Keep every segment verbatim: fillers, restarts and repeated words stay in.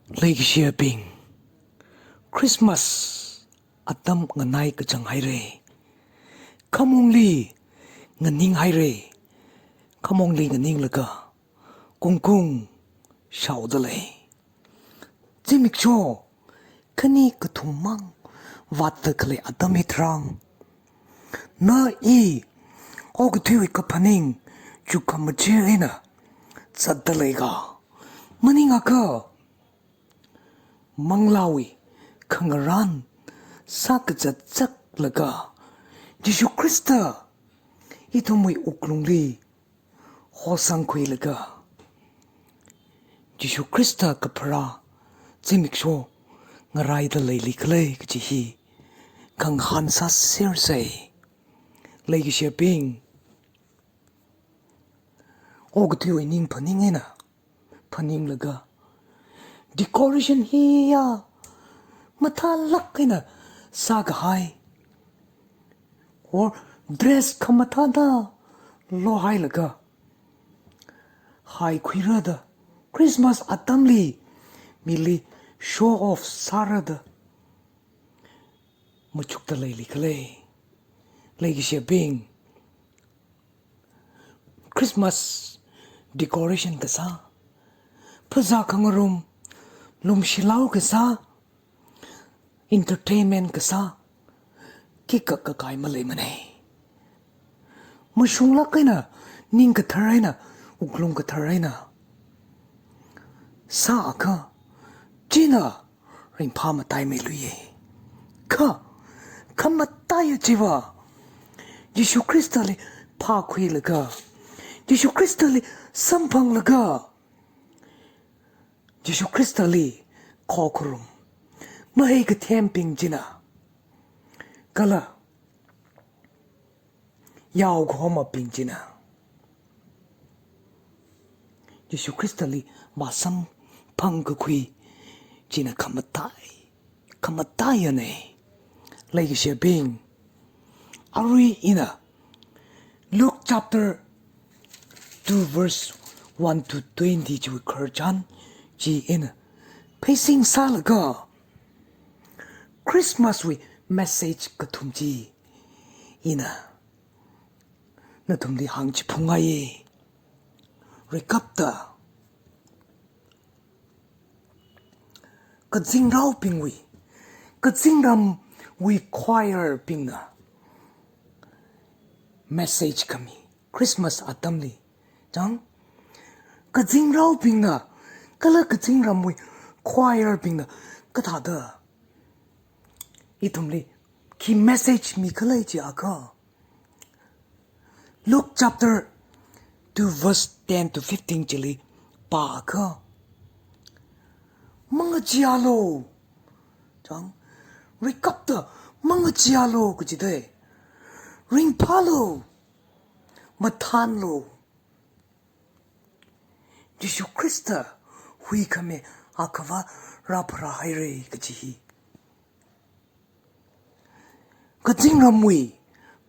Leikashiyabing, Christmas atam nganai kachang haira. Khamongli nganing haira. Khamongli nganinglaga kungkung shaoda lei. Zimiksho khani kathum mang vātda khalei atam hitharan, na i okathuiwui kaphaning chukkhamajir eina zatda leika? Maningakha manglāwui khangarān sākazat zaklaga, Jishu Khrista ithumwui wuklungli hosangkhuilaga, Jishu Khrista kapharā zimiksho ngaraida leili khala kaji hi khangahān sāsersa. Leikashiyabing, okathuiwui ning phaning eina phaninglaga, decoration hiya mathālāk eina sākahai, or dress khamathāda lohailaga haikhuirada, Christmas atamli mili show off sārada machukda leili khala? Leikashiyabing, Christmas decoration kasā, phazā khangarum, lumshilao kasā, entertainment kasā, khikha kakai maleimanei. Mashunglāk eina, ning kathar eina, wuklung kathar eina sāakha, china ringphā mataimeiluiya. Kha khamataiya chiva, Jishu Khristali phākhuilaga, Jishu Khristali samphanglaga, Jishu Khristali khokharum mahai kathembing china, kala yaokahomabing china, Jishu Khristali vāsamphang kakhui china khamatai, khamataiyanei. Leikashiyabing, arui ina Luke chapter two verse one to twenty chiwui khararchan chi ina pheisin sālaga, Christmas wui message kathum chi ina nathumli hāngchiphungngaiya. Rikapta, kazingraobingwui, kazingramwui choir bingna message khami, Christmas atamli, chang, kazingraobingna kala kazingramwui choir bingna kathāda ithumli khi message mikhala jiakha, Luke chapter two verse ten to fifteen chili pāakha, mangacheealu, chang, rikapta mangacheealu kajidei, ringphālu, mathānlu, Jishu Khrista huikhami Akhava rāpharāhaira kaji hi kazingramwui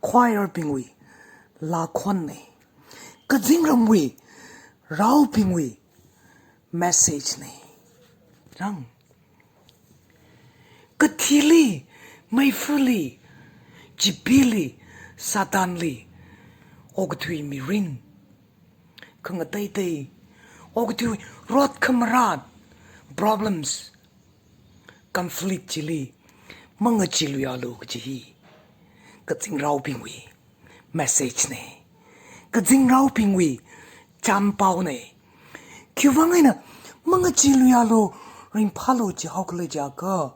choir bingwui lākhonnei. Kazingramwui raobingwui message nei. Rang. Kathili, meifali, chipili, Satanli, okathui mirin khangateitei, okathui rot khamarāt, problems, conflict chili mangacheeluialu kaji hi kazingraobingwui message nei. Kazingraobingwui chānpao nei. Khiwuivang eina mangacheeluialu, ringphālu jihaokhala jiakha,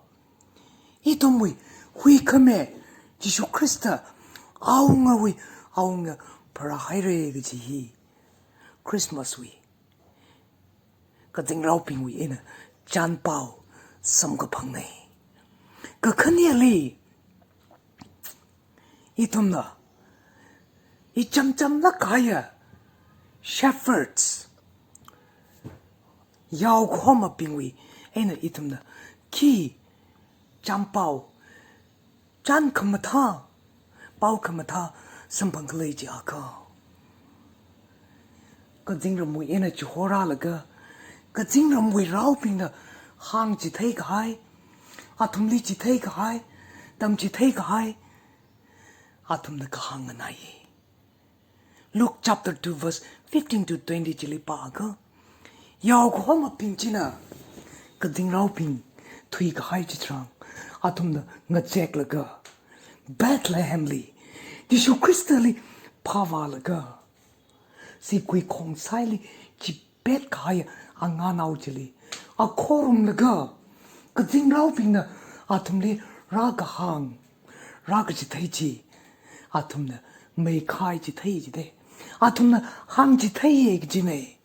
ithumwui huikhami Jishu Khrista awungawui awunga pharāhaira kaji hi Christmas wui kazingraobingwui eina chānpao samkaphang nei. Kakhaneli, ithumna ichamchamlāk kahaiya shepherds, yaokahomabingwui eina ithumna khi chānpao, chān khamathā, pao khamathā samphangkhala jiakha, kazingramwui eina chihorālaga, kazingramwui raobingna hāngchithei kahai, athumli chithei kahai, tamchithei kahai, athumna kahāng nganāya. Luke chapter two verse fifteen to twenty chili pākha, yaokahomabing china kazingraobing thuikahai chitharan athumna ngazeklaga, Bethlehemli Jishu Khristali phāvālaga, sigui khongsaili chipet kahai anganao chili akhorumlaga, kazingraobingna athumli rākahāng, rākachithei chi athumna meikhai chithei jide. Athumna hāngchitheiya kajine.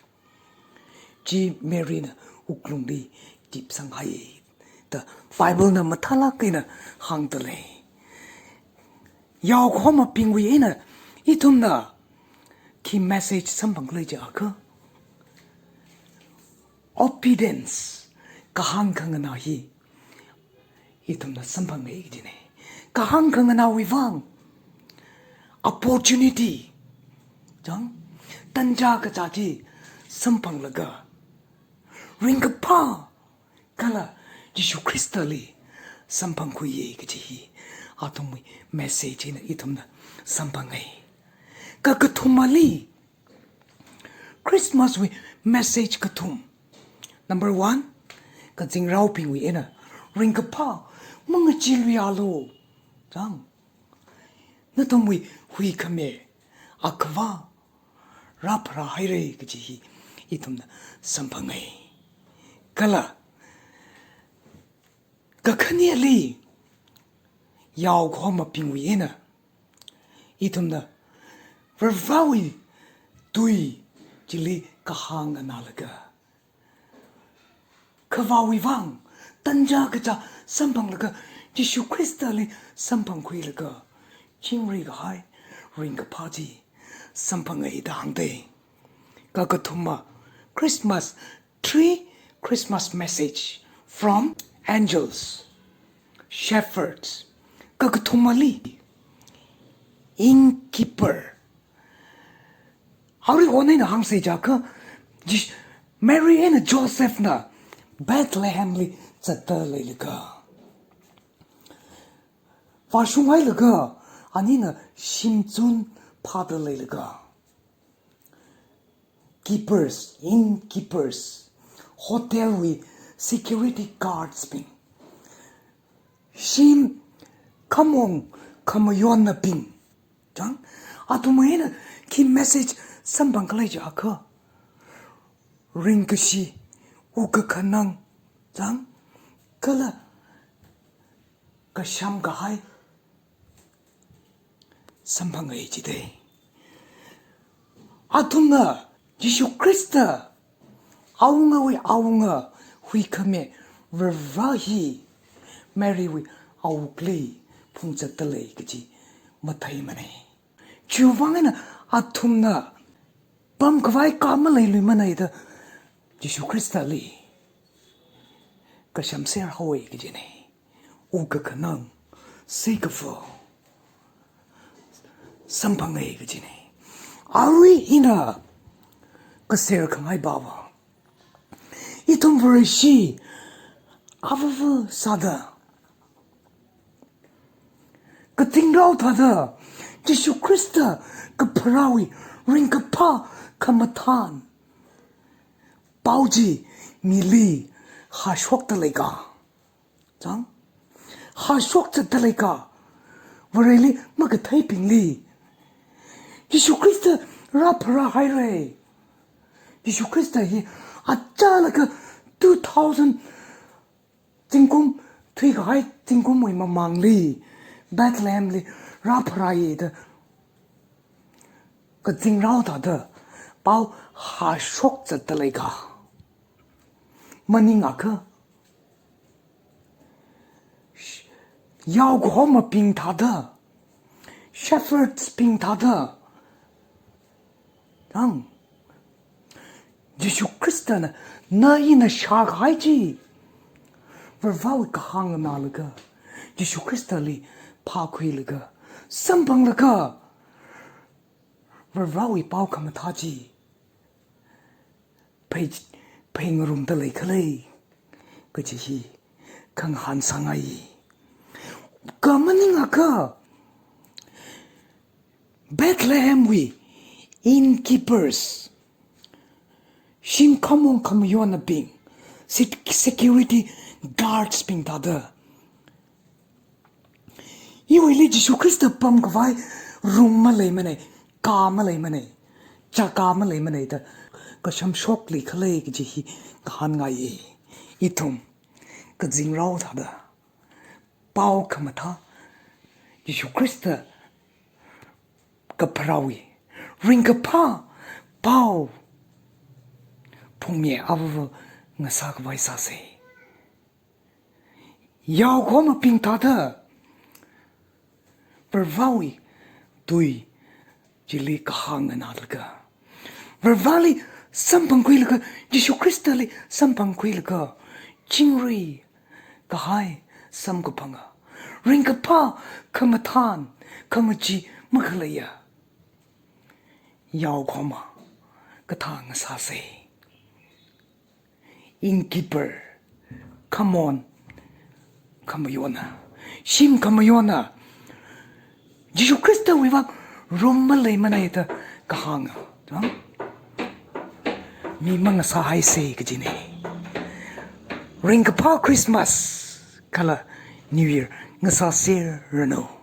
Chi Maryna wuklungli tipsanghaiya da Biblena mathālāk eina hāngdalei. Yaokahomabingwui eina ithumna khi message samphanglei jiakha, obedience, kahāng khanganā hi ithumna samphanghai kajine. Kahāng khanganāwui vang, opportunity, chang, tanja kachā chi samphanglaga, ringkaphā kala Jishu Khristali samphangkhuiya kaji hi athumwui message eina ithumna samphanghai. Kakathumali, Christmaswui message kathum. Number one, kazingraobingwui eina ringkaphā mangacheeluialu. Chang, nathumwui huikhami akhavā rāpharāhaira kaji hi ithumna samphanghai. Kala kakhaneli, yaokahomabingwui eina ithumna Varivarāwui tui chili kahāng nganālaga, khavāwui vang tanja kachā samphanglaga, Jishu Khristali samphangkhuilaga, chingri kahai ringkaphā chi samphanghai da hāngdei. Kakathuma, Christmas, three Christmas message from angels, shepherds. Kakathumali, innkeeper. Arui hon eina hāngsei jiakha, Jish-, Mary eina Josephna Bethlehemli zatda leilaga, vāshunghailaga, anina shimzun phāda leilaga, keepers, innkeepers, hotelwui security guards bing, shim khamong khamayonnabing, chang, athumwui eina khi message samphangkhalei jiakha, ringkashi, wukkhanang, chang, kala kasham kahai samphanghai jidei. Athumna Jishu Khrista, awungawui awunga, huikhami Varivarā hi Marywui awukli phungzatda lei kaji matheimanei. Chiwuivang eina athumna pamkhavai kha maleiluimanei da Jishu Khristali kashamser haowei kajinei. Wukkhanang, seikaphā samphanghai kajinei. Arui ina kaser khangai baba, ithum Vareshi avāva sāda, kazingrao thāda, Jishu Khrista kapharāwui ringkaphā khamathān pao chi mili hāshokda leika, chang, hāshokzatda leika, Vareli makatheibingli Jishu Khrista rāpharāhairei. Jishu Khrista hi achālakha two thousand zingkum, thuikahai zingkumwui mamangli Bethlehemli rāpharāya da kazingrao thāda pao hāshokzatda leika, maningakha yaokahomabing thāda, shepherds bing thāda, chang, Jishu Khristana na ina shākahai chi Varivarāwui kahāng nganālaga, Jishu Khristali phākhuilaga, samphanglaga, Varivarāwui pao khamathā chi phei, phei ngarumda leikhalei, kaji hi khangahān sāngai. Kha maningakha Bethlehemwui innkeepers, shim khamong khamayonabing, sec-, security guards bing thāda, iwuili Jishu Khrista pamkhavai room maleimanei, ka maleimanei, jaka maleimanei da kashamshokli khalei kaji hi ngahānngai. Ithum kazingrao thāda pao khamathā, Jishu Khrista kapharāwui ringkaphā pao phungmi āva ngasākhavai sāsei. Yaokhomabing thāda Varivarāwui tui chili kahāng nganālaga, Varivarāli samphangkhuilaga, Jishu Khristali samphangkhuilaga, chingri kahai samkaphanga, ringkaphā khamathān khangachee makhaleiya yaokhoma kathā ngasāsei. Innkeeper, khamong khamayona, shim khamayona, Jishu Khristawui vang room maleimanei da kahānga, ha? Mi mangasāhaisei kajinei. Ringkaphā Christmas kala New Year ngasāserranu.